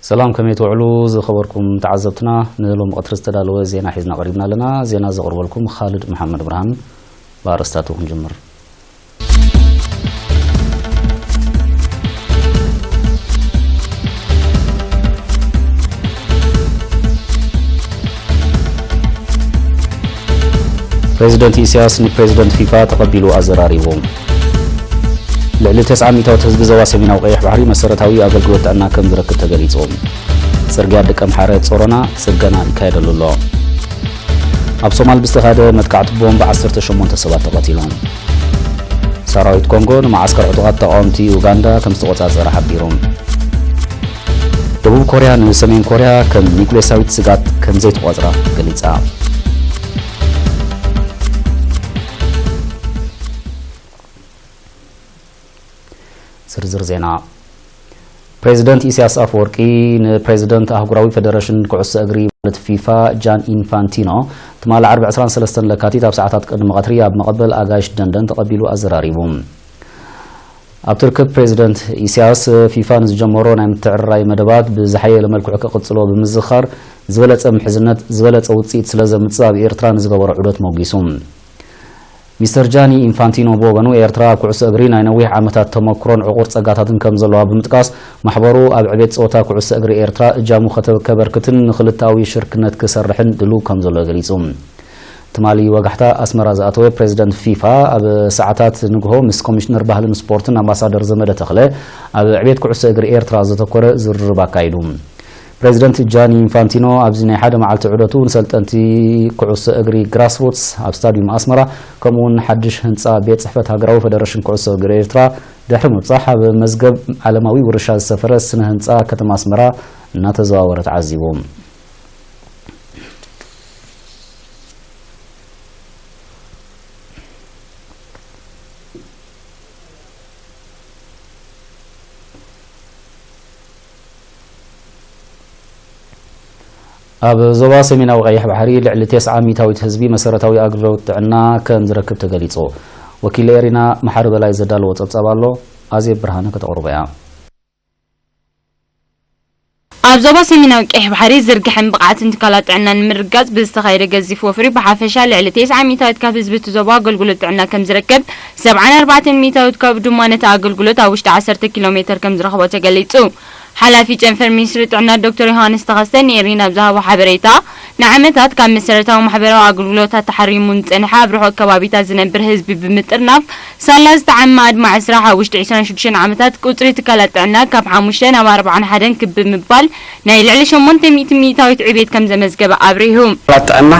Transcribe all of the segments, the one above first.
ሰላም፣ ከመይ ትውዕሉ ዝኸበርኩም ተዓዘብትና? ንሎሚ ቀትሪ ዝተዳለወ ዜና ሒዝና ቀሪብና ኣለና። ዜና ዘቕርበልኩም ኻልድ መሓመድ ብርሃን። ብኣርእስታቱ ክንጅምር። ፕሬዚደንት ኢሳያስ ንፕሬዚደንት ፊፋ ተቐቢሉ ኣዘራሪቡ። ልዕሊ ተስዓ ሚእታዊት ህዝቢ ዞባ ሰሜናዊ ቀይሕ ባሕሪ መሰረታዊ ኣገልግሎት ጥዕና ከም ዝረክብ ተገሊጹ። ጽርግያ ደቀምሓረ ጾሮና ጽገና ይካየደሉ ኣሎ። ኣብ ሶማል ብዝተኻየደ መጥቃዕቲ ቦምብ ዓሰርተ ሸሞንተ ሰባት ተቐቲሎም። ሰራዊት ኮንጎ ንመዓስከር ዕጡቓት ተቓወምቲ ዩጋንዳ ከም ዝተቖጻጸረ ሓቢሩ። ደቡብ ኮርያ ንሰሜን ኮርያ ከም ኒውክሌሳዊት ስጋት ከም ዘይተቖጽራ ገሊጻ። ዝርዝር ዜና። ፕሬዚደንት ኢሳያስ ኣፈወርቂ ንፕሬዚደንት ኣህጉራዊ ፌደሬሽን ኩዕሶ እግሪ ማለት ፊፋ ጃን ኢንፋንቲኖ ትማሊ ዓርቢ ዕስራን ሰለስተን ለካቲት ኣብ ሰዓታት ቅድሚ ቀትሪ ኣብ መቐበል ኣጋይሽ ደንደን ተቐቢሉ ኣዘራሪቡ። ኣብቲ ርክብ ፕሬዚደንት ኢሳያስ ፊፋ ንዝጀመሮ ናይ ምትዕርራይ መደባት ብዝሓየለ መልክዑ ክቕጽሎ ብምዝኻር ዝበለጸ ምሕዝነት ዝበለጸ ውጽኢት ስለ ዘምጽእ ኣብ ኤርትራ ንዝገበሮ ዑደት ሞጊሱ። ሚስተር ጃኒ ኢንፋንቲኖ ብወገኑ፣ ኤርትራ ኣብ ኩዕሶ እግሪ ናይ ነዊሕ ዓመታት ተመክሮን ዕቑር ጸጋታትን ከም ዘለዋ ብምጥቃስ፣ ማሕበሩ ኣብ ዕቤት ጸወታ ኩዕሶ እግሪ ኤርትራ እጃሙ ከተ-፣ ከበርክትን ንኽልተኣዊ ሽርክነት ክሰርሕን ድሉው ከም ዘሎ ገሊጹ። ትማሊ ወጋሕታ ኣስመራ ዝኣተወ ፕሬዚደንት ፊፋ፣ ኣብ ሰዓታት ንግሆ ምስ ኮሚሽነር ባህልን ስፖርትን ኣምባሳደር ዘመደ ተኽለ ኣብ ዕቤት ኩዕሶ እግሪ ኤርትራ ዘተኮረ ዝርርብ ኣካይዱ። ፕሬዚደንት ጃኒ ኢንፋንቲኖ ኣብዚ ናይ ሓደ መዓልቲ ዑደቱ ንሰልጠንቲ ኩዕሶ እግሪ ግራስሩትስ ኣብ ስታዲዩም ኣስመራ፣ ከምኡ'ውን ሓድሽ ህንጻ ቤት ጽሕፈት ሃገራዊ ፈደረሽን ኩዕሶ እግሪ ኤርትራ ድሕሪ ምብጻሕ፣ ኣብ መዝገብ ዓለማዊ ውርሻ ዝሰፈረ ስነ ህንጻ ከተማ ኣስመራ እናተዘዋወረ ተዓዚቡ። ኣብ ዞባ ሰሜናዊ ቀይሕ ባሕሪ ልዕሊ ተስዓ ሚእታዊት ህዝቢ መሰረታዊ ኣገልግሎት ጥዕና ከም ዝረክብ ተገሊጹ። ወኪል ኤሪና መሓሪ በላይ ዘዳለዎ ጸብጻብ ኣሎ፣ ኣዜብ ብርሃነ ከተቕርቦ እያ። ኣብ ዞባ ሰሜናዊ ቀይሕ ባሕሪ ዝርግሐን ብቕዓትን ትካላት ጥዕና ንምርግጋጽ ብዝተኻየደ ገዚፍ ወፍሪ፣ ብሓፈሻ ልዕሊ ተስዓ ሚእታዊት ካብ ህዝቢ እቲ ዞባ ኣገልግሎት ጥዕና ከም ዝረክብ፣ ሰብዓን ኣርባዕተን ሚእታዊት ካብኡ ድማ ነቲ ኣገልግሎት ኣብ ውሽጢ ዓሰርተ ኪሎ ሜተር ከም ዝረኽቦ ተገሊጹ። ሓላፊ ጨንፈር ሚኒስትሪ ጥዕና ዶክተር ዮሃንስ ተኸስተ ንኤሪና ኣብ ዝሃቦ ሓበሬታ፣ ንዓመታት ካብ መሰረታዊ ማሕበራዊ ኣገልግሎታት ተሓሪሙ ዝጸንሐ ኣብ ርሑቕ ከባቢታት ዝነብር ህዝቢ ብምጥርናፍ፣ ሳላ ዝተዓመ ኣድማዒ ስራሕ ኣብ ውሽጢ ዕስራን ሽዱሽተን ዓመታት ቁጽሪ ትካላት ጥዕና ካብ ሓሙሽተ ናብ ኣርባዓን ሓደን ክብ ብምባል ናይ ልዕሊ ሸሞንተ ሚእቲ ሚእታዊት ዕቤት ከም ዘመዝገበ ኣብሪሁ። ትካላት ጥዕና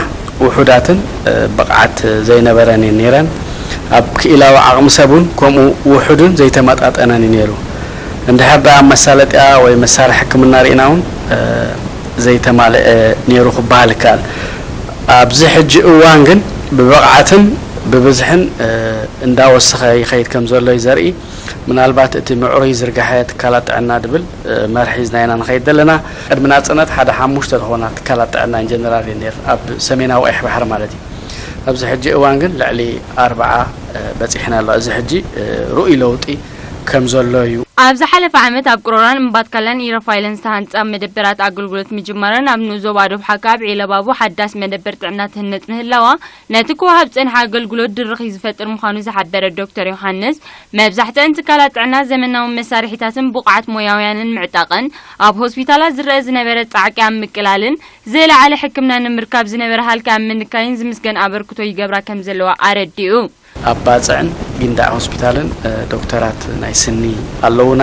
ውሑዳትን፣ እ፣ ብቕዓት ዘይነበረን እየን ነይረን። ኣብ ክኢላዊ ዓቕሚ ሰብ እውን ከምኡ ውሑድን ዘይተመጣጠነን እዩ ነይሩ። እንድሕር ደኣ ኣብ መሳለጥያ ወይ መሳርሒ ሕክምና ርኢና እውን፣ እ፣ ዘይተማልአ ነይሩ ክበሃል ይከኣል። ኣብዚ ሕጂ እዋን ግን ብብቕዓትን ብብዝሕን፣ እ፣ እንዳወሰኸ ይኸይድ ከም ዘሎ እዩ ዘርኢ። ምናልባት እቲ ምዕሩይ ዝርግሐ ትካላት ጥዕና ድብል፣ እ፣ መርሒ ሒዝና ኢና ንኸይድ ዘለና። ቅድሚ ናጽነት ሓደ ሓሙሽተ ዝኾና ትካላት ጥዕና ኢንጀነራል እየን ነይረን፣ ኣብ ሰሜናዊ ቀይሕ ባሕሪ ማለት እዩ። ኣብዚ ሕጂ እዋን ግን ልዕሊ ኣርብዓ፣ እ፣ በጺሕና ኣሎ። እዚ ሕጂ፣ እ፣ ርኡይ ለውጢ ከም ዘሎ እዩ። ኣብ ዝሓለፈ ዓመት ኣብ ቅሮራን እምባትካላን ኢረፋይለን ዝተሃንጻ መደበራት ኣገልግሎት ምጅማረን ኣብ ንኡስ ዞባ ዶብ ሓካ ኣብ ዒለባቡ ሓዳስ መደበር ጥዕና ትህነጽ ምህላዋ ነቲ ክወሃብ ዝጸንሐ ኣገልግሎት ድርኺ ዝፈጥር ምዃኑ ዝሓበረ ዶክተር ዮሃንስ፣ መብዛሕትአን ትካላት ጥዕና ዘመናዊ መሳርሒታትን ብቑዓት ሞያውያንን ምዕጣቐን ኣብ ሆስፒታላት ዝረአ ዝነበረ ጻዕቂ ኣብ ምቅላልን ዝለዓለ ሕክምና ንምርካብ ዝነበረ ሃልኪ ኣብ ምንካይን ዝምስገን ኣበርክቶ ይገብራ ከም ዘለዋ ኣረዲኡ። ኣብ ባጽዕን ጊንዳዕ ሆስፒታልን፣ እ፣ ዶክተራት ናይ ስኒ ኣለዉና።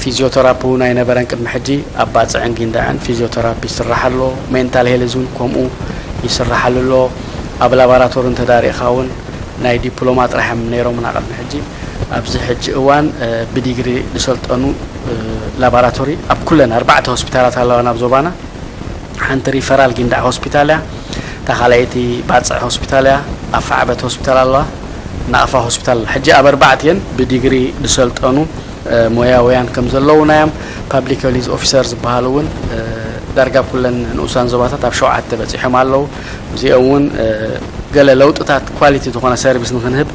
ፊዚዮተራፒ እውን ኣይነበረን ቅድሚ ሕጂ። ኣብ ባጽዕን ጊንዳዕን ፊዚዮተራፒ ይስራሕ ኣሎ። ሜንታል ሄልዝ እውን ከምኡ ይስራሓሉ ኣሎ። ኣብ ላቦራቶሪ እንተዳሪእኻ እውን ናይ ዲፕሎማ ጥራሕ እዮም ነይሮምና ቅድሚ ሕጂ። ኣብዚ ሕጂ እዋን፣ እ፣ ብዲግሪ ዝሰልጠኑ፣ እ፣ ላቦራቶሪ ኣብ ኩለን ኣርባዕተ ሆስፒታላት ኣለዋና ኣብ ዞባና። ሓንቲ ሪፈራል ጊንዳዕ ሆስፒታል እያ። እታ ካልኣይቲ ባጽዕ ሆስፒታል እያ። ኣፋዕበት ሆስፒታል ኣለዋ። ናቕፋ ሆስፒታል ኣለዋ። ሕጂ ኣብ ኣርባዕቲኤን ብዲግሪ ዝሰልጠኑ፣ እ፣ ሞያውያን ከም ዘለዉና እዮም። ፓብሊክ ሄልዝ ኦፊሰር ዝበሃሉ እውን፣ እ፣ ዳርጋ ኣብ ኩለን ንኡሳን ዞባታት ኣብ ሸውዓተ በጺሖም ኣለዉ። እዚኦም እውን፣ እ፣ ገለ ለውጥታት ኳሊቲ ዝኾነ ሰርቪስ ንኽንህብ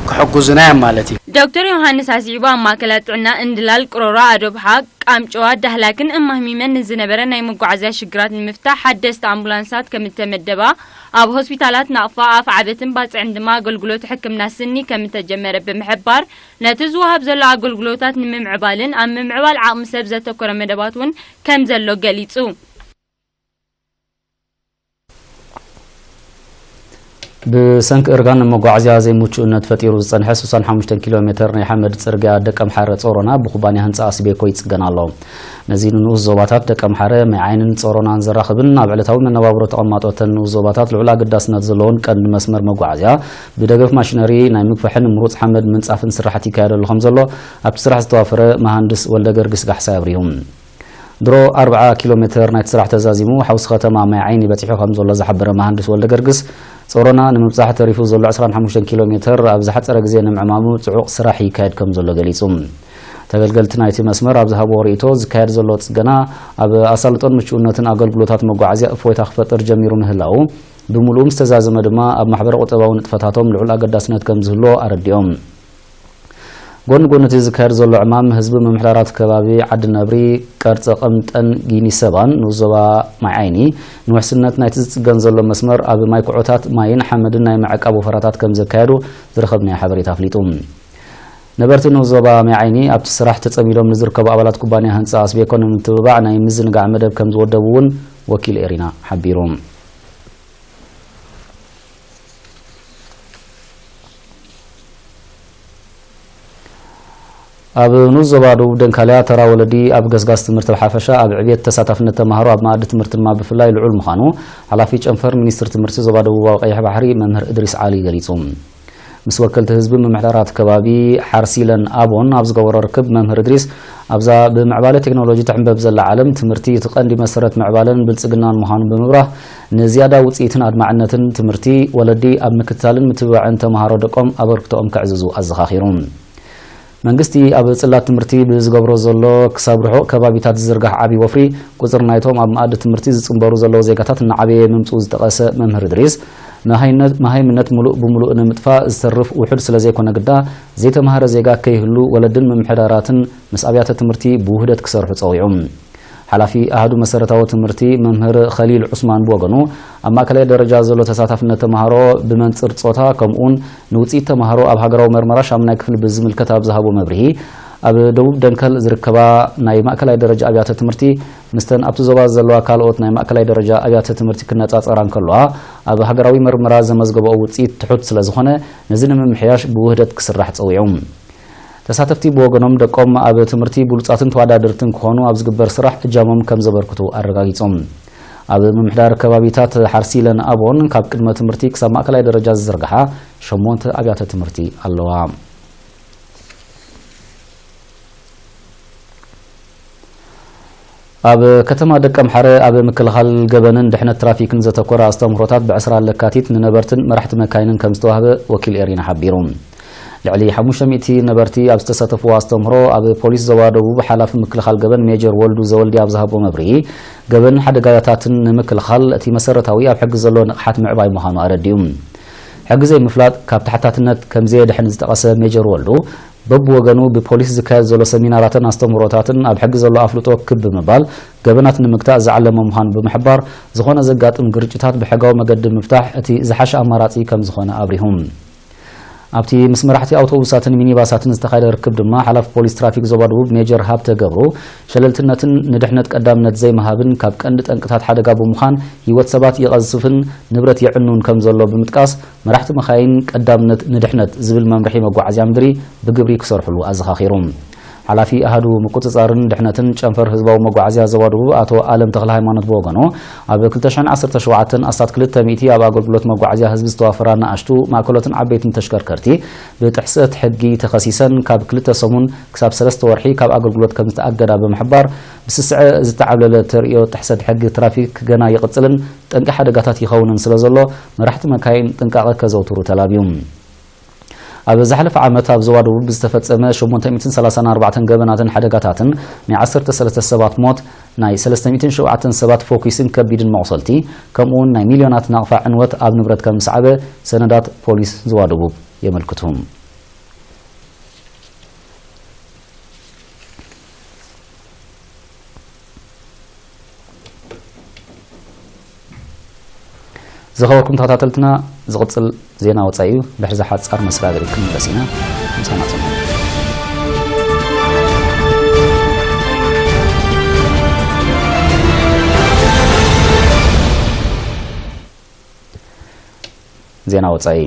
ክሕግዙና እዮም ማለት እዩ። ዶክተር ዮሃንስ ኣስዒቡ፣ ኣብ ማእከላት ጥዕና እንድላል፣ ቅሮራ፣ ኣዶብሓ፣ ቃምጨዋ፣ ዳህላክን እማህሚመን ንዝነበረ ናይ መጓዓዝያ ሽግራት ንምፍታሕ ሓደስቲ ኣምቡላንሳት ከም እተመደባ፣ ኣብ ሆስፒታላት ናቕፋ፣ ኣፍ ዓበትን ባጽዕን ድማ ኣገልግሎት ሕክምና ስኒ ከም እተጀመረ ብምሕባር፣ ነቲ ዝወሃብ ዘሎ ኣገልግሎታት ንምምዕባልን ኣብ ምምዕባል ዓቕሚ ሰብ ዘተኮረ መደባት እውን ከም ዘሎ ገሊጹ። ብሰንኪ እርጋን መጓዓዝያ ዘይምቹእነት ፈጢሩ ዝጸንሐ ስሳን ሓሙሽተን ኪሎ ሜተር ናይ ሓመድ ጽርግያ ደቀምሓረ ጾሮና ብኩባንያ ህንጻ ኣስቤኮ ይጽገን ኣሎ። ነዚ ንንኡስ ዞባታት ደቀምሓረ፣ ማይ ዓይንን ጾሮናን ዘራኽብን ኣብ ዕለታዊ መነባብሮ ተቐማጦተን ንኡስ ዞባታት ልዑል ኣገዳስነት ዘለዎን ቀንዲ መስመር መጓዓዝያ ብደገፍ ማሽነሪ ናይ ምግፋሕን ምሩጽ ሓመድ ምንጻፍን ስራሕቲ ይካየደሉ ከም ዘሎ ኣብቲ ስራሕ ዝተዋፈረ መሃንድስ ወልደ ገርግስ ጋሕሳይ ኣብሪሁ። ድሮ ኣርብዓ ኪሎ ሜተር ናይቲ ስራሕ ተዛዚሙ ሓውሲ ከተማ ማይ ዓይኒ በጺሑ ከም ዘሎ ዝሓበረ መሃንድስ ወልደ ገርግስ፣ ጾሮና ንምብጻሕ ተሪፉ ዘሎ ዕስራን ሓሙሽተን ኪሎ ሜተር ኣብ ዝሓጸረ ግዜ ንምዕማሙ ጽዑቕ ስራሕ ይካየድ ከም ዘሎ ገሊጹ። ተገልገልቲ ናይቲ መስመር ኣብ ዝሃብዎ ርእይቶ፣ ዝካየድ ዘሎ ጽገና ኣብ ኣሳልጦን ምቹእነትን ኣገልግሎታት መጓዓዝያ እፎይታ ክፈጥር ጀሚሩ ምህላዉ፣ ብምሉኡ ምስ ተዛዘመ ድማ ኣብ ማሕበረ ቁጠባዊ ንጥፈታቶም ልዑል ኣገዳስነት ከም ዝህልዎ ኣረዲኦም። ጎኒ ጎኒ እቲ ዝካየድ ዘሎ ዕማም፣ ህዝቢ ምምሕዳራት ከባቢ ዓዲ ነብሪ፣ ቀርጸ ቀምጠን ጊኒሰባን ንኡስ ዞባ ማይ ዓይኒ ንውሕስነት ናይቲ ዝጽገን ዘሎ መስመር ኣብ ማይ ኩዖታት ማይን ሓመድን ናይ ምዕቃብ ወፈራታት ከም ዘካየዱ ዝረኸብናዮ ሓበሬታ ኣፍሊጡ። ነበርቲ ንኡስ ዞባ ማይ ዓይኒ ኣብቲ ስራሕ ተጸሚዶም ንዝርከቡ ኣባላት ኩባንያ ህንጻ ኣስቤኮ ንምትብባዕ ናይ ምዝንጋዕ መደብ ከም ዝወደቡ እውን ወኪል ኤሪና ሓቢሩ። ኣብ ንኡስ ዞባ ደቡብ ደንካልያ ተራ ወለዲ ኣብ ገስጋስ ትምህርቲ ብሓፈሻ ኣብ ዕብየት ተሳታፍነት ተማሃሮ ኣብ መኣዲ ትምህርቲ ድማ ብፍላይ ልዑል ምዃኑ ሓላፊ ጨንፈር ሚኒስትሪ ትምህርቲ ዞባ ደቡባዊ ቀይሕ ባሕሪ መምህር እድሪስ ዓሊ ገሊጹ። ምስ ወከልቲ ህዝቢ ምምሕዳራት ከባቢ ሓርሲለን ኣቦን ኣብ ዝገበሮ ርክብ መምህር እድሪስ ኣብዛ ብምዕባለ ቴክኖሎጂ ትሕንበብ ዘላ ዓለም ትምህርቲ እቲ ቀንዲ መሰረት ምዕባለን ብልጽግናን ምዃኑ ብምብራህ ንዝያዳ ውጽኢትን ኣድማዕነትን ትምህርቲ ወለዲ ኣብ ምክትታልን ምትብባዕን ተምሃሮ ደቆም ኣበርክቶኦም ከዕዝዙ ኣዘኻኺሩ። መንግስቲ ኣብ ጽላት ትምህርቲ ብዝገብሮ ዘሎ ክሳብ ርሑቕ ከባቢታት ዝዝርጋሕ ዓብዪ ወፍሪ ቁጽሪ ናይቶም ኣብ መኣዲ ትምህርቲ ዝጽንበሩ ዘለዉ ዜጋታት እናዓበየ ምምጽኡ ዝጠቐሰ መምህር እድሪስ፣ መሃይነት- መሃይምነት ምሉእ ብምሉእ ንምጥፋእ ዝተርፍ ውሑድ ስለ ዘይኮነ ግዳ ዘይተምሃረ ዜጋ ከይህሉ ወለድን ምምሕዳራትን ምስ ኣብያተ ትምህርቲ ብውህደት ክሰርሑ ጸዊዑ። ሓላፊ ኣሃዱ መሰረታዊ ትምህርቲ መምህር ኸሊል ዑስማን ብወገኑ፣ ኣብ ማእከላይ ደረጃ ዘሎ ተሳታፍነት ተምሃሮ ብመንጽር ጾታ ከምኡውን ንውጽኢት ተምሃሮ ኣብ ሃገራዊ መርመራ ሻምናይ ክፍሊ ብዝምልከት ኣብ ዝሃቦ መብርሂ፣ ኣብ ደቡብ ደንከል ዝርከባ ናይ ማእከላይ ደረጃ ኣብያተ ትምህርቲ ምስተን ኣብቲ ዞባ ዘለዋ ካልኦት ናይ ማእከላይ ደረጃ ኣብያተ ትምህርቲ ክነጻጸራ እንከለዋ፣ ኣብ ሃገራዊ መርመራ ዘመዝገበኦ ውጽኢት ትሑት ስለ ዝኾነ፣ ነዚ ንምምሕያሽ ብውህደት ክስራሕ ጸዊዑ። ተሳተፍቲ ብወገኖም ደቆም ኣብ ትምህርቲ ብሉጻትን ተወዳደርትን ክኾኑ ኣብ ዝግበር ስራሕ እጃሞም ከም ዘበርክቱ ኣረጋጊጾም። ኣብ ምምሕዳር ከባቢታት ሓርሲለን ኣቦን ካብ ቅድመ ትምህርቲ ክሳብ ማእከላይ ደረጃ ዝዝርግሓ ሸሞንተ ኣብያተ ትምህርቲ ኣለዋ። ኣብ ከተማ ደቀምሓረ ኣብ ምክልኻል ገበንን ድሕነት ትራፊክን ዘተኮረ ኣስተምህሮታት ብ ዕስራ ለካቲት ንነበርትን መራሕቲ መካይንን ከም ዝተዋህበ ወኪል ኤሪና ሓቢሩ። ልዕሊ ሓሙሽተ ሚእቲ ነበርቲ ኣብ ዝተሳተፍዎ ኣስተምህሮ፣ ኣብ ፖሊስ ዞባ ደቡብ ሓላፊ ምክልኻል ገበን ሜጀር ወልዱ ዘወልዲ ኣብ ዝሃቦ መብርሂ፣ ገበን ሓደጋታትን ንምክልኻል እቲ መሰረታዊ ኣብ ሕጊ ዘሎ ንቕሓት ምዕባይ ምዃኑ ኣረዲኡ። ሕጊ ዘይምፍላጥ ካብ ተሓታትነት ከም ዘየድሕን ዝጠቐሰ ሜጀር ወልዱ፣ በብወገኑ ብፖሊስ ዝካየድ ዘሎ ሰሚናራትን ኣስተምህሮታትን ኣብ ሕጊ ዘሎ ኣፍልጦ ክብ ብምባል ገበናት ንምግታእ ዝዓለመ ምዃኑ ብምሕባር፣ ዝኾነ ዘጋጥም ግርጭታት ብሕጋዊ መገዲ ምፍታሕ እቲ ዝሓሸ ኣማራጺ ከም ዝኾነ ኣብሪሁ። ኣብቲ ምስ መራሕቲ ኣውቶቡሳትን ሚኒባሳትን ዝተኻየደ ርክብ ድማ፣ ሓላፊ ፖሊስ ትራፊክ ዞባ ደቡብ ሜጀር ሃብተ ገብሩ፣ ሸለልትነትን ንድሕነት ቀዳምነት ዘይምሃብን ካብ ቀንዲ ጠንቅታት ሓደጋ ብምዃን ህይወት ሰባት ይቐዝፍን ንብረት የዕኑን ከም ዘሎ ብምጥቃስ፣ መራሕቲ መኻይን ቀዳምነት ንድሕነት ዝብል መምርሒ መጓዓዝያ ምድሪ ብግብሪ ክሰርሕሉ ኣዘኻኺሩ። ሓላፊ ኣሃዱ ምቁጽጻርን ድሕነትን ጨንፈር ህዝባዊ መጓዓዝያ ዞባ ደቡብ ኣቶ ኣለም ተኽለ ሃይማኖት ብወገኑ፣ ኣብ ክልተ ሽሕን ዓሰርተ ሸውዓተን ኣስታት ክልተ ሚእቲ ኣብ ኣገልግሎት መጓዓዝያ ህዝቢ ዝተዋፈራ ንኣሽቱ፣ ማእከሎትን ዓበይትን ተሽከርከርቲ ብጥሕሰት ሕጊ ተኸሲሰን ካብ ክልተ ሰሙን ክሳብ ሰለስተ ወርሒ ካብ ኣገልግሎት ከም ዝተኣገዳ ብምሕባር፣ ብስስዐ ዝተዓብለለ ተርእዮ ጥሕሰት ሕጊ ትራፊክ ገና ይቕጽልን ጠንቂ ሓደጋታት ይኸውንን ስለ ዘሎ፣ መራሕቲ መካይን ጥንቃቐ ከዘውትሩ ተላብዩ። ኣብ ዝሓለፈ ዓመት ኣብ ዞባ ደቡብ ዝተፈጸመ ሸሞንተ ሚእትን ሰላሳን ኣርባዕተን ገበናትን ሓደጋታትን ናይ ዓሰርተ ሰለስተ ሰባት ሞት፣ ናይ ሰለስተ ሚእትን ሸውዓተን ሰባት ፎኪስን ከቢድን መቑሰልቲ፣ ከምኡውን ናይ ሚልዮናት ናቕፋ ዕንወት ኣብ ንብረት ከም ዝሰዓበ ሰነዳት ፖሊስ ዞባ ደቡብ የመልክቱ። ዝኸበርኩም ተኸታተልትና፣ ዝቕጽል ዜና ወጻኢ እዩ። ድሕሪ እዛ ሓጻር መሰጋገሪት ክንምለስ ኢና። ምሳና ጽንሑ። ዜና ወጻኢ።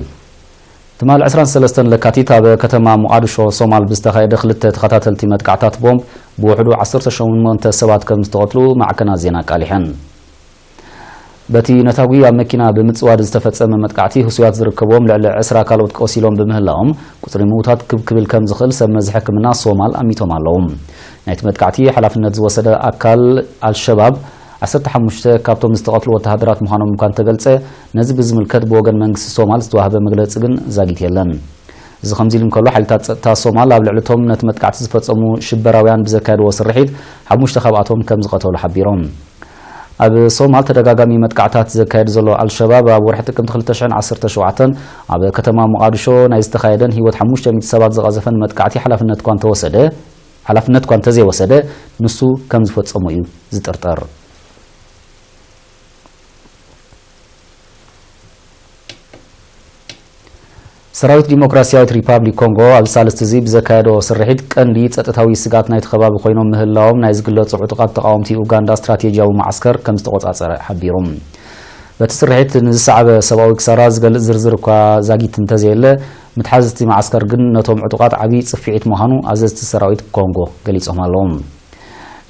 ትማል ዕስራን ሰለስተን ለካቲት ኣብ ከተማ ሞቓድሾ ሶማል ብዝተኻየደ ክልተ ተኸታተልቲ መጥቃዕታት ቦምብ ብውሕዱ ዓሰርተ ሸሞንተ ሰባት ከም ዝተቐትሉ ማዕከናት ዜና ኣቃሊሐን። በቲ ነታጒ ኣብ መኪና ብምጽዋድ ዝተፈጸመ መጥቃዕቲ ህሱያት ዝርከብዎም ልዕሊ ዕስራ ካልኦት ቆሲሎም ብምህላዎም፣ ቁጽሪ ምዉታት ክብ ክብል ከም ዝኽእል ሰብ መዚ ሕክምና ሶማል ኣሚቶም ኣለዉ። ናይቲ መጥቃዕቲ ሓላፍነት ዝወሰደ ኣካል ኣልሸባብ ዓሰርተ ሓሙሽተ ካብቶም ዝተቐትሉ ወተሃደራት ምዃኖም እኳ እንተገልጸ፣ ነዚ ብዝምልከት ብወገን መንግስቲ ሶማል ዝተዋህበ መግለጺ ግን ዛጊት የለን። እዚ ከምዚ ኢሉ እንከሎ፣ ሓይልታት ጸጥታ ሶማል ኣብ ልዕሊ እቶም ነቲ መጥቃዕቲ ዝፈጸሙ ሽበራውያን ብዘካየድዎ ስርሒት፣ ሓሙሽተ ካብኣቶም ከም ዝቐተሉ ሓቢሮም። ኣብ ሶማል ተደጋጋሚ መጥቃዕታት ዘካየድ ዘሎ ኣልሸባብ፣ ኣብ ወርሒ ጥቅምቲ ክልተ ሽሕን ዓሰርተ ሸውዓተን ኣብ ከተማ ሞቓድሾ ናይ ዝተኻየደን ህይወት ሓሙሽተ ሚእቲ ሰባት ዝቐዘፈን መጥቃዕቲ ሓላፍነት እኳ እንተወሰደ፣ ሓላፍነት እኳ እንተዘይወሰደ፣ ንሱ ከም ዝፈጸሞ እዩ ዝጥርጠር። ሰራዊት ዲሞክራሲያዊት ሪፓብሊክ ኮንጎ ኣብ ሳልስቲ እዚ ብዘካየዶ ስርሒት፣ ቀንዲ ጸጥታዊ ስግኣት ናይቲ ከባቢ ኮይኖም ምህላዎም ናይ ዝግለጹ ዕጡቓት ተቓወምቲ ኡጋንዳ ስትራቴጂያዊ መዓስከር ከም ዝተቖጻጸረ ሓቢሩ። በቲ ስርሒት ንዝሰዓበ ሰብኣዊ ክሳራ ዝገልጽ ዝርዝር እኳ ዛጊት እንተዘየለ፣ ምትሓዝ እቲ መዓስከር ግን ነቶም ዕጡቓት ዓቢ ጽፍዒት ምዃኑ ኣዘዝቲ ሰራዊት ኮንጎ ገሊጾም ኣለዉ።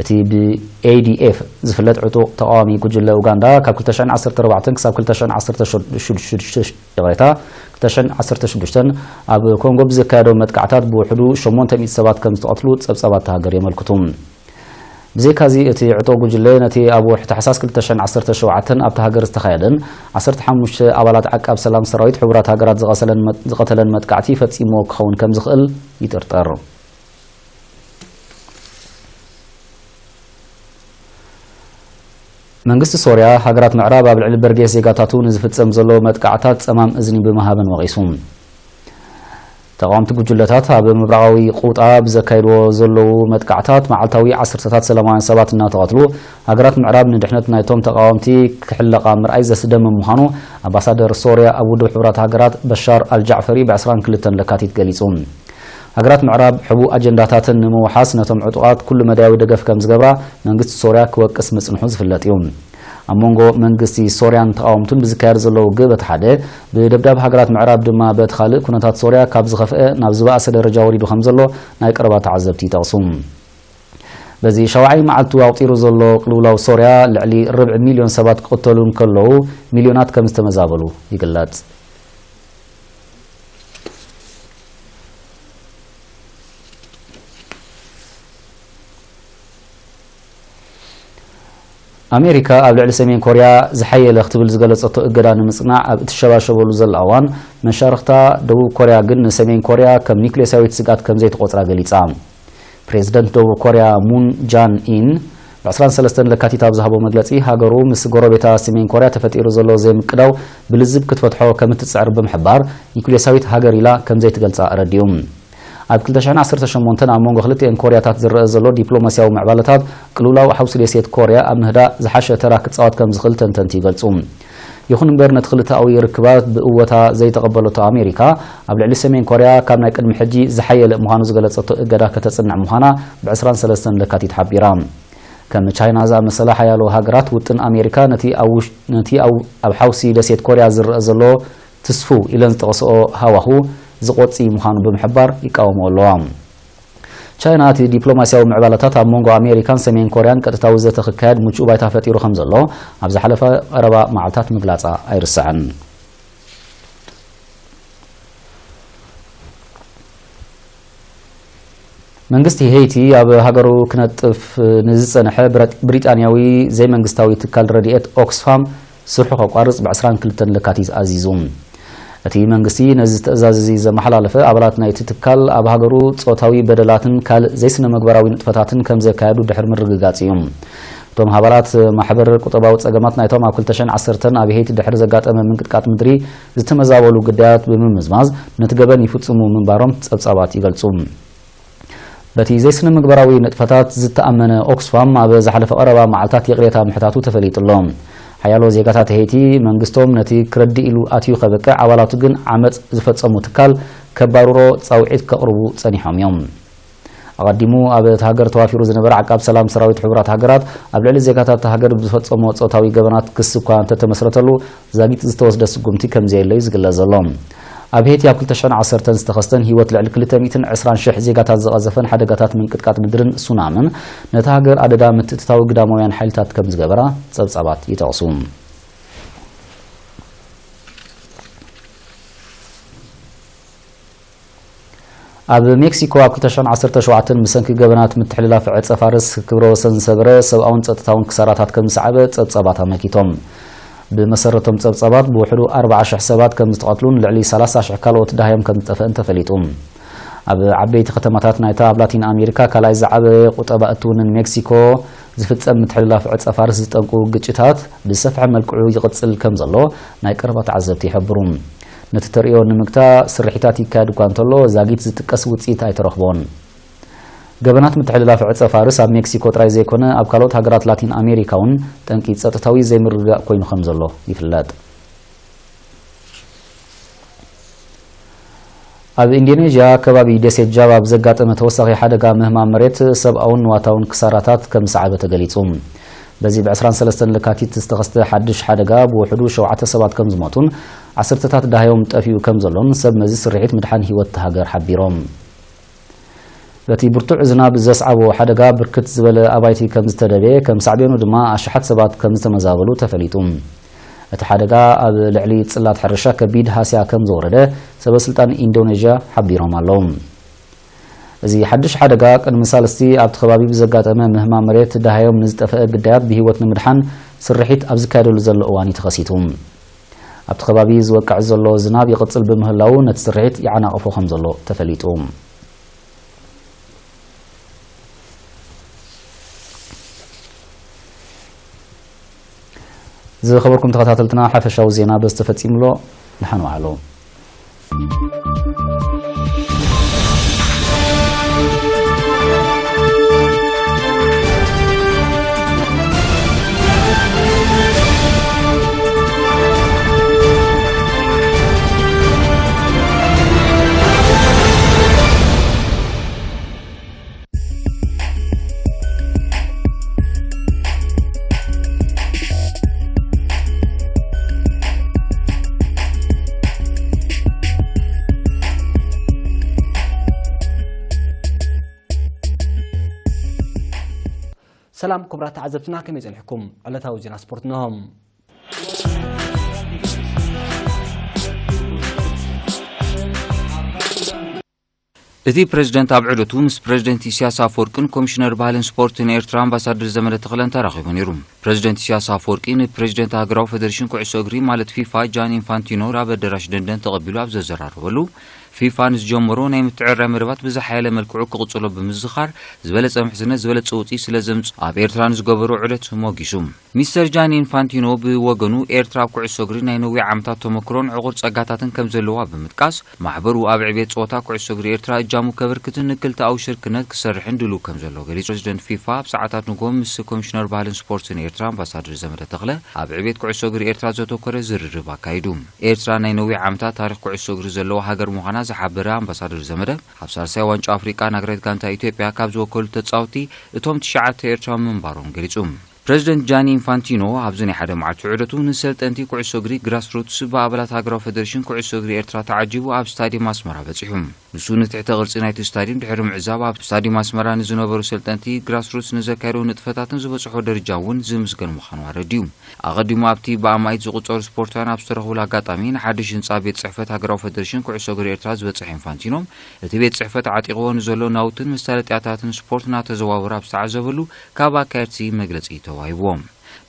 እቲ ብኤ ዲ ኤፍ ዝፍለጥ ዕጡቕ ተቓዋሚ ጉጅለ ኡጋንዳ፣ ካብ ክልተ ሽሕን ዓሰርተ ኣርባዕተን ክሳብ ክልተ ሽሕን ዓሰርተ ሽዱሽተ፣ ይቕሬታ፣ ክልተ ሽሕን ዓሰርተ ሽዱሽተን ኣብ ኮንጎ ብዘካየዶ መጥቃዕታት ብውሕዱ ሸሞንተ ሚእቲ ሰባት ከም ዝተቐትሉ ጸብጻባት እታ ሃገር የመልክቱ። ብዘይካዚ፣ እቲ ዕጡቕ ጉጅለ ነቲ ኣብ ወርሒ ታሕሳስ ክልተ ሽሕን ዓሰርተ ሸውዓተን ኣብታ ሃገር ዝተኻየደን ዓሰርተ ሓሙሽተ ኣባላት ዓቃብ ሰላም ሰራዊት ሕቡራት ሃገራት ዝቐሰለን መጥ-፣ ዝቐተለን መጥቃዕቲ ፈጺምዎ ክኸውን ከም ዝኽእል ይጥርጠር። መንግስቲ ሶርያ፣ ሃገራት ምዕራብ ኣብ ልዕሊ በርጌስ ዜጋታቱ ንዝፍጸም ዘሎ መጥቃዕታት ጸማም እዝኒ ብምሃበን ወቒሱ። ተቓወምቲ ጉጅለታት ኣብ ምብራቓዊ ቁጣ ብዘካይድዎ ዘለዉ መጥቃዕታት፣ መዓልታዊ ዓሰርተታት ሰላማውያን ሰባት እናተቐትሉ፣ ሃገራት ምዕራብ ንድሕነት ናይቶም ተቓወምቲ ክሕለቓ ምርኣይ ዘስደምም ምዃኑ ኣምባሳደር ሶርያ ኣብ ውድብ ሕቡራት ሃገራት በሻር ኣልጃዕፈሪ ብዕስራን ክልተን ለካቲት ገሊጹ። ሃገራት ምዕራብ ሕቡእ ኣጀንዳታተን ንምውሓስ ነቶም ዕጡቓት ኩሉ መዳያዊ ደገፍ ከም ዝገብራ መንግስቲ ሶርያ ክወቅስ ምጽንሑ ዝፍለጥ እዩ። ኣብ መንጎ መንግስቲ ሶርያን ተቓወምቱን ብዝካየድ ዘሎ ውግእ በቲ ሓደ፣ ብደብዳብ ሃገራት ምዕራብ ድማ በቲ ካልእ፣ ኩነታት ሶርያ ካብ ዝኸፍአ ናብ ዝበኣሰ ደረጃ ወሪዱ ከም ዘሎ ናይ ቀረባ ተዓዘብቲ ይጠቕሱ። በዚ ሻውዓይ መዓልቱ ኣቑጺሩ ዘሎ ቅልውላው ሶርያ፣ ልዕሊ ርብዒ ሚልዮን ሰባት ክቕተሉ እንከለዉ፣ ሚልዮናት ከም ዝተመዛበሉ ይግለጽ። ኣሜሪካ ኣብ ልዕሊ ሰሜን ኮርያ ዝሓየለ ክትብል ዝገለጸቶ እገዳ ንምጽናዕ ኣብ እትሸባሸበሉ ዘላ እዋን፣ መሻርኽታ ደቡብ ኮርያ ግን ንሰሜን ኮርያ ከም ኒክሌሳዊት ስግኣት ከም ዘይትቖጽራ ገሊጻ። ፕሬዚደንት ደቡብ ኮርያ ሙን ጃን ኢን ብ ዕስራን ሰለስተን ለካቲት ኣብ ዝሃቦ መግለጺ፣ ሃገሩ ምስ ጎረቤታ ሰሜን ኮርያ ተፈጢሩ ዘሎ ዘይምቅዳው ብልዝብ ክትፈትሖ ከም እትጽዕር ብምሕባር፣ ኒኩሌሳዊት ሃገር ኢላ ከም ዘይትገልጻ ኣረዲኡ። ኣብ ክልተ ሽሕን ዓሰርተ ሸሞንተን ኣብ መንጎ ክልቲኤን ኮርያታት ዝረአ ዘሎ ዲፕሎማስያዊ ምዕባለታት፣ ቅልውላው ሓውሲ ደሴት ኮርያ ኣብ ምህዳእ ዝሓሸ ተራ ክጻወት ከም ዝኽእል ተንተንቲ ይገልጹ። ይኹን እምበር፣ ነቲ ክልተኣዊ ርክባት ብእወታ ዘይተቐበለቶ ኣሜሪካ፣ ኣብ ልዕሊ ሰሜን ኮርያ ካብ ናይ ቅድሚ ሕጂ ዝሓየለ ምዃኑ ዝገለጸቶ እገዳ ከተጽንዕ ምዃና ብ ዕስራን ሰለስተን ለካቲት ሓቢራ። ከም ቻይና ዝኣመሰላ ሓያሎ ሃገራት፣ ውጥን ኣሜሪካ ነቲ ኣብ ውሽ-፣ ነቲ ኣብ፣ ኣብ ሓውሲ ደሴት ኮርያ ዝረአ ዘሎ ትስፉው ኢለን ዝጠቐስኦ ሃዋሁ ዝቖጺ ምዃኑ ብምሕባር ይቃወምኦ ኣለዋ። ቻይና፣ እቲ ዲፕሎማስያዊ ምዕባለታት ኣብ መንጎ ኣሜሪካን ሰሜን ኮርያን ቀጥታዊ ዘተ ክካየድ ምቹእ ባይታ ፈጢሩ ከም ዘሎ ኣብ ዝሓለፈ ቀረባ መዓልታት ምግላጻ ኣይርሳዕን። መንግስቲ ሄይቲ ኣብ ሃገሩ ክነጥፍ ንዝጸንሐ ብረት-፣ ብሪጣንያዊ ዘይመንግስታዊ ትካል ረድኤት ኦክስፋም ስርሑ ከቋርጽ ብ ዕስራን ክልተን ለካቲት ኣዚዙ። እቲ መንግስቲ ነዚ ትእዛዝ እዚ ዘመሓላለፈ፣ ኣባላት ናይቲ ትካል ኣብ ሃገሩ ጾታዊ በደላትን ካልእ ዘይስነ-ምግባራዊ ንጥፈታትን ከም ዘካየዱ ድሕሪ ምርግጋጽ እዩ። እቶም ኣባላት ማሕበር ቁጠባዊ ጸገማት ናይቶም ኣብ ክልተ ሽሕን ዓሰርተን ኣብ ሄይቲ ድሕሪ ዘጋጠመ ምንቅጥቃጥ ምድሪ ዝተመዛበሉ ግዳያት ብምምዝማዝ፣ ነቲ ገበን ይፍጽሙ ምንባሮም ጸብጻባት ይገልጹ። በቲ ዘይስነ-ምግባራዊ ንጥፈታት ዝተኣመነ ኦክስፋም ኣብ ዝሓለፈ ቀረባ መዓልታት ይቕሬታ ምሕታቱ ተፈሊጡ ኣሎ። ሓያሎ ዜጋታት ሄይቲ መንግስቶም ነቲ ክረድእ ኢሉ ኣትዩ ከብቅዕ፣ ኣባላቱ ግን ዓመጽ ዝፈጸሙ ትካል ከባርሮ ጻውዒት ከቕርቡ ጸኒሖም እዮም። ኣቐዲሙ ኣብ እታ ሃገር ተዋፊሩ ዝነበረ ዓቃብ ሰላም ሰራዊት ሕቡራት ሃገራት ኣብ ልዕሊ ዜጋታት እታ ሃገር ብዝፈጸሞ ጾታዊ ገበናት ክሲ እኳ እንተተመስረተሉ፣ ዛጊት ዝተወስደ ስጉምቲ ከም ዘየለ እዩ ዝግለጽ ዘሎ። ኣብ ሄይቲ ኣብ ክልተ ሽሕን ዓሰርተን ዝተኸስተን ህይወት ልዕሊ ክልተ ሚእትን ዕስራን ሽሕ ዜጋታት ዝቐዘፈን ሓደጋታት ምንቅጥቃጥ ምድርን ሱናምን ነታ ሃገር ኣደዳ ምትእትታዊ ግዳማውያን ሓይልታት ከም ዝገበራ ጸብጻባት ይጠቕሱ። ኣብ ሜክሲኮ ኣብ ክልተ ሽሕን ዓሰርተ ሸውዓተን ብሰንኪ ገበናት ምትሕልላፍ ዕጸ ፋርስ ክብረ ወሰን ዝሰበረ ሰብኣውን ጸጥታውን ክሳራታት ከም ዝሰዓበ ጸብጻባት ኣመልኪቶም። ብመሰረቶም ጸብጻባት ብውሕዱ ኣርባዓ ሽሕ ሰባት ከም ዝተቐትሉን ልዕሊ ሰላሳ ሽሕ ካልኦት ደሃዮም ከም ዝጠፍአን ተፈሊጡ። ኣብ ዓበይቲ ከተማታት ናይታ ኣብ ላቲን ኣሜሪካ ካልኣይ ዝዓበየ ቁጠባ እትውንን ሜክሲኮ ዝፍጸም ምትሕልላፍ ዕጸ ፋርስ ዝጠንቁ ግጭታት ብዝሰፍሐ መልክዑ ይቕጽል ከም ዘሎ ናይ ቀረባ ተዓዘብቲ ይሕብሩ። ነቲ ተርእዮ ንምግታእ ስርሒታት ይካየድ እኳ እንተሎ፣ ዛጊት ዝጥቀስ ውጽኢት ኣይተረኽቦን። ገበናት ምትሕልላፍ ዕጸ ፋርስ ኣብ ሜክሲኮ ጥራይ ዘይኮነ፣ ኣብ ካልኦት ሃገራት ላቲን ኣሜሪካ እውን ጠንቂ ጸጥታዊ ዘይምርግጋእ ኮይኑ ከም ዘሎ ይፍለጥ። ኣብ ኢንዶኔዥያ ከባቢ ደሴት ጃቫ ብዘጋጠመ ተወሳኺ ሓደጋ ምህማም መሬት ሰብኣውን ንዋታውን ክሳራታት ከም ዝሰዓበ ተገሊጹ። በዚ ብ ዕስራን ሰለስተን ለካቲት ዝተኸስተ ሓድሽ ሓደጋ ብውሕዱ ሸውዓተ ሰባት ከም ዝሞቱን ዓሰርተታት ደሃዮም ጠፊኡ ከም ዘሎን ሰብ መዚ ስርሒት ምድሓን ህይወት እታ ሃገር ሓቢሮም። በቲ ብርቱዕ ዝናብ ዘስዓቦ ሓደጋ ብርክት ዝበለ ኣባይቲ ከም ዝተደበየ፣ ከም ሳዕቤኑ ድማ ኣሽሓት ሰባት ከም ዝተመዛበሉ ተፈሊጡ። እቲ ሓደጋ ኣብ ልዕሊ ጽላት ሕርሻ ከቢድ ሃስያ ከም ዘውረደ ሰበ ስልጣን ኢንዶኔዥያ ሓቢሮም ኣለዉ። እዚ ሓድሽ ሓደጋ ቅድሚ ሳልስቲ ኣብቲ ከባቢ ብዘጋጠመ ምህማም መሬት ደሃዮም ንዝጠፍአ ግዳያት ብህይወት ንምድሓን ስርሒት ኣብ ዝካየደሉ ዘሎ እዋን እዩ ተኸሲቱ። ኣብቲ ከባቢ ዝወቅዕ ዘሎ ዝናብ ይቕጽል ብምህላዉ ነቲ ስርሒት ይዓናቕፎ ከም ዘሎ ተፈሊጡ። ዝኸበርኩም ተኸታተልትና፣ ሓፈሻዊ ዜና በዚ ተፈጺሙ ኣሎ። ደሓን ዋዕሉ። ሰላም ክቡራት ተዓዘብትና፣ ከመይ ጸኒሕኩም? ዕለታዊ ዜና ስፖርት እንሆ። እቲ ፕሬዝደንት ኣብ ዑደቱ ምስ ፕሬዝደንት ኢሳያስ ኣፈወርቅን ኮሚሽነር ባህልን ስፖርትን ኤርትራ ኣምባሳደር ዘመደ ተኽለን ተራኺቡ ነይሩ። ፕሬዝደንት ኢሳያስ ኣፈወርቂ ንፕሬዝደንት ሃገራዊ ፌደሬሽን ኩዕሶ እግሪ ማለት ፊፋ ጃን ኢንፋንቲኖ ኣብ ኣደራሽ ደንደን ተቐቢሉ ኣብ ዘዘራረበሉ፣ ፊፋ ንዝጀመሮ ናይ ምትዕርራይ መደባት ብዝሓየለ መልክዑ ክቕጽሎ ብምዝኻር፣ ዝበለጸ ምሕዝነት፣ ዝበለጸ ውጽኢት ስለ ዘምጽእ ኣብ ኤርትራ ንዝገበሮ ዑደት ሞጊሱ። ሚስተር ጃኒ ኢንፋንቲኖ ብወገኑ፣ ኤርትራ ኣብ ኩዕሶ እግሪ ናይ ነዊሕ ዓመታት ተመክሮን ዕቑር ጸጋታትን ከም ዘለዋ ብምጥቃስ፣ ማሕበሩ ኣብ ዕብየት ጸወታ ኩዕሶ እግሪ ኤርትራ እጃሙ ከበርክትን ንክልተኣዊ ሽርክነት ክሰርሕን ድሉው ከም ዘሎ ገሊጹ። ፕሬዚደንት ፊፋ ኣብ ሰዓታት ንግሆ ምስ ኮሚሽነር ባህልን ስፖርትን ኤርትራ ኣምባሳደር ዘመደ ተኽለ ኣብ ዕብየት ኩዕሶ እግሪ ኤርትራ ዘተኮረ ዝርርብ ኣካይዱ። ኤርትራ ናይ ነዊሕ ዓመታት ታሪኽ ኩዕሶ እግሪ ዘለዋ ሃገር ምዃና ዝሓበረ ኣምባሳደር ዘመደ፣ ኣብ ሳልሳይ ዋንጫ ኣፍሪቃ ናግሬት ጋንታ ኢትዮጵያ ካብ ዝወከሉ ተጻወትቲ እቶም ትሽዓተ ኤርትራዊ ምንባሮም ገሊጹ። ፕሬዚደንት ጃኒ ኢንፋንቲኖ ኣብዚ ናይ ሓደ መዓልቲ ዑደቱ ንሰልጠንቲ ኩዕሶ እግሪ ግራስሩትስ ብኣባላት ሃገራዊ ፌደሬሽን ኩዕሶ እግሪ ኤርትራ ተዓጂቡ ኣብ ስታዲየም ኣስመራ በጺሑ። ንሱ ንትሕተ ቅርጺ ናይቲ ስታዲየም ድሕሪ ምዕዛብ፣ ኣብ ስታዲየም ኣስመራ ንዝነበሩ ሰልጠንቲ ግራስሩትስ ንዘካየዶ ንጥፈታትን ዝበጽሖ ደረጃ እውን ዝምስገን ምዃኑ ኣረዲኡ። ኣቐዲሙ ኣብቲ ብኣማኢት ዝቑጸሩ ስፖርታውያን ኣብ ዝተረኽቡሉ ኣጋጣሚ፣ ንሓድሽ ህንጻ ቤት ጽሕፈት ሃገራዊ ፌደሬሽን ኩዕሶ እግሪ ኤርትራ ዝበጽሐ ኢንፋንቲኖ፣ እቲ ቤት ጽሕፈት ዓጢቕዎ ንዘሎ ናውትን መሳለጥያታትን ስፖርት እናተዘዋወረ ኣብ ዝተዓዘበሉ፣ ካብ ኣካየድቲ መግለጺ ተዋሂብዎም።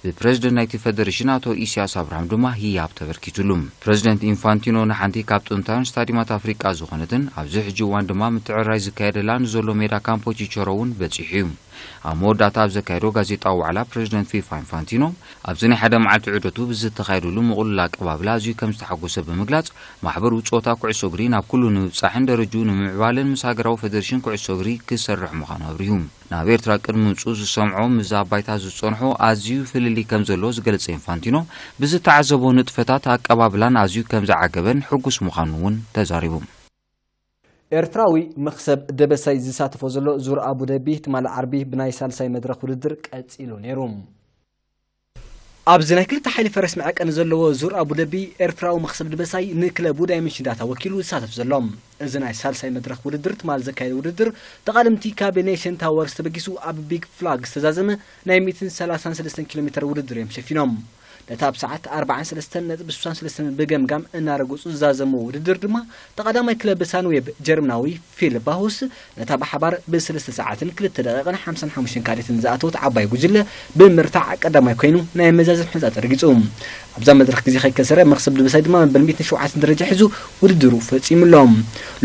ብፕሬዝደንት ናይቲ ፌደሬሽን ኣቶ ኢሳያስ ኣብርሃም ድማ ህያብ ተበርኪቱሉ። ፕሬዝደንት ኢንፋንቲኖ ንሓንቲ ካብ ጥንታውያን ስታዲማት ኣፍሪቃ ዝኾነትን ኣብዚ ሕጂ እዋን ድማ ምትዕርራይ ዝካየደላ ንዘሎ ሜዳ ካምፖ ቺቸሮ እውን በጺሑ እዩ። ኣብ መወዳእታ ኣብ ዘካየዶ ጋዜጣዊ ዋዕላ፣ ፕሬዚደንት ፊፋ ኢንፋንቲኖ ኣብዚ ናይ ሓደ መዓልቲ ዑደቱ ብዝተኻየደሉ ምቕሉል ኣቀባብላ ኣዝዩ ከም ዝተሓጎሰ ብምግላጽ፣ ማሕበሩ ጸወታ ኩዕሶ እግሪ ናብ ኩሉ ንምብጻሕን ደረጅኡ ንምምዕባልን ምስ ሃገራዊ ፌደሬሽን ኩዕሶ እግሪ ክሰርሕ ምዃኑ ኣብሪሁ። ናብ ኤርትራ ቅድሚ ምጽኡ ዝሰምዖ፣ ምስዛ ባይታ ዝጸንሖ ኣዝዩ ፍልልይ ከም ዘሎ ዝገለጸ ኢንፋንቲኖ፣ ብዝተዓዘቦ ንጥፈታት ኣቀባብላን ኣዝዩ ከም ዝዓገበን ሕጉስ ምዃኑ እውን ተዛሪቡ። ኤርትራዊ መኽሰብ ደበሳይ ዝሳተፎ ዘሎ ዙር ኣቡደቢ ትማሊ ዓርቢ ብናይ ሳልሳይ መድረኽ ውድድር ቀጺሉ ነይሩ። ኣብዚ ናይ ክልተ ሓይሊ ፈረስ መዐቀኒ ዘለዎ ዙር ኣቡደቢ፣ ኤርትራዊ መኽሰብ ደበሳይ ንክለቡ ዳይመንሽን ዳታ ወኪሉ ዝሳተፍ ዘሎ። እዚ ናይ ሳልሳይ መድረኽ ውድድር ትማሊ ዘካየደ ውድድር፣ ተቓደምቲ ካብ ኔሽን ታወርስ ተበጊሱ ኣብ ቢግ ፍላግ ዝተዛዘመ ናይ ሚእትን ሰላሳን ሰለስተን ኪሎ ሜተር ውድድር እዮም ሸፊኖም። ነታ ኣብ ሰዓት ኣርባዓን ሰለስተን ነጥቢ ስሳን ሰለስተን ብገምጋም እናረገጹ ዝዛዘምዎ ውድድር ድማ፣ ተቐዳማይ ክለብ ሳንዌብ ጀርመናዊ ፊል ባሁስ ነታ ብሓባር ብሰለስተ ሰዓትን ክልተ ደቂቕን ሓምሳን ሓሙሽተን ካዴትን ዝኣተወት ዓባይ ጉጅለ ብምርታዕ ቀዳማይ ኮይኑ ናይ መዛዘም ሕንጻ ተረጊጹ። ኣብዛ መድረኽ ግዜ ከይከሰረ መኽሰብ ደበሳይ ድማ መበል ሚእትን ሸውዓተን ደረጃ ሒዙ ውድድሩ ፈጺሙ ኣሎ።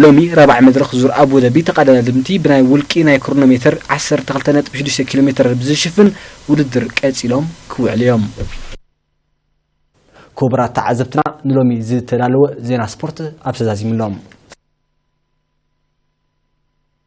ሎሚ ራብዓይ መድረኽ ዙር ኣቡ ደቢ ተቐዳደምቲ ብናይ ውልቂ ናይ ክሮኖሜተር ዓሰርተ ክልተ ነጥቢ ሽዱሽተ ኪሎ ሜተር ብዝሽፍን ውድድር ቀጺሎም ክውዕሉ እዮም። ክቡራት ተዓዘብትና፣ ንሎሚ ዝተዳለወ ዜና ስፖርት ኣብ ተዛዚሙ ኣሎ።